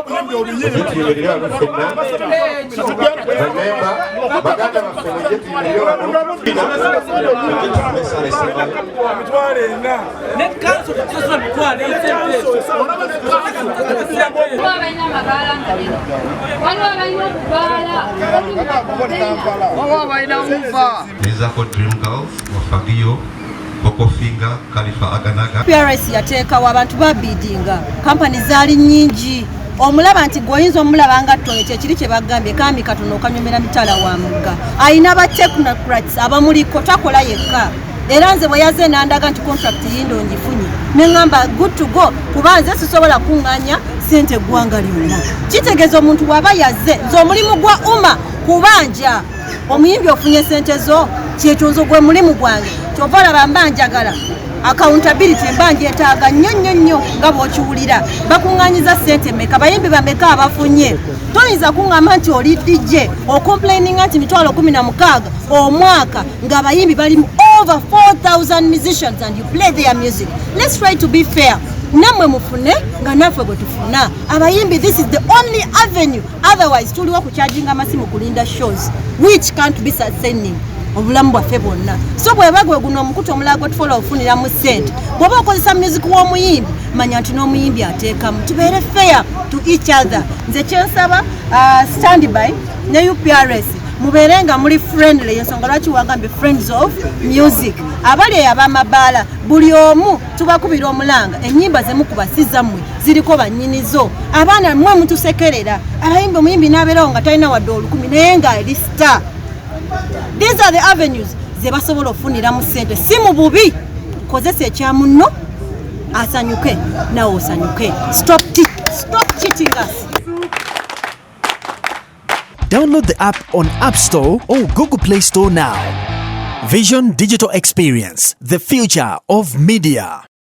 Tuyimirire wano ffenna, bamemba, baganda baffe, mujje tuyimirire wano. Ne kanso tusasula mitwalo esente. Waliwo abalina amabaala nga bino, waliwo abalina obubaala. Nezako Dream Girls, Wafagio, Coco Finger, Khalifa Aganaga. PRS yateekawo abantu babidinga, kampani zaali nnyingi. Omulaba nti gwe oyinza omulaba nga ttone kyekiri kye bagambye kami katono okanyomera mitala wa mugga. Ayina ba technocrats abamuliko, takola yekka. Era nze bwe yaze nandaga nti contract yindo ngifunye, neŋŋamba good to go, kuba nze sisobola kuŋŋanya sente eggwanga lyonna. Kitegeeza omuntu bw'aba yazze, nze omulimu gwa UMA kubanja omuyimbi ofunye sente zo, kyekyo nze gwe mulimu gwange. Kyova olaba mba njagala accountability, mba ngyetaaga nnyo nnyo nnyo. Nga bw'okiwulira, bakuŋŋanyiza sente meka, bayimbi bameka abafunye? Toyinza kuŋŋamba nti oli DJ ocomplaininga nti 160,000 omwaka ng'abayimbi bali mu over 4000 musicians and you play their music. Let's try to be fair, nammwe mufune nga naffe bwe tufuna abayimbi. This is the only avenue, otherwise tuliwo kucharginga amasimu, kulinda shows, which can't be sustaining obulamu bwaffe bwonna. So bweba gwe guno omukutu omulala gwe tufola ofuniramu ssente, bw'oba okozesa music w'omuyimbi, manya nti n'omuyimbi ateekamu. Tubeere fair to each other. Nze kyensaba, Standby ne UPRS, mubeere nga muli friendly. Ensonga lwaki wagambye Friends of Music, abali eyo ab'amabaala, buli omu tubakubira omulanga, ennyimba zemukuba si zammwe, ziriko bannyinizo. Abaana mmwe mutusekerera abayimbi, omuyimbi n'abeerawo nga talina wadde 1000 naye nga ali star. These are the avenues ze basobola okufuniramu ssente, si mu bubi. Kozesa ekya munno asanyuke, nawe osanyuke. Stop cheating us. Download the app on App Store or Google Play Store now. Vision Digital Experience, the future of media.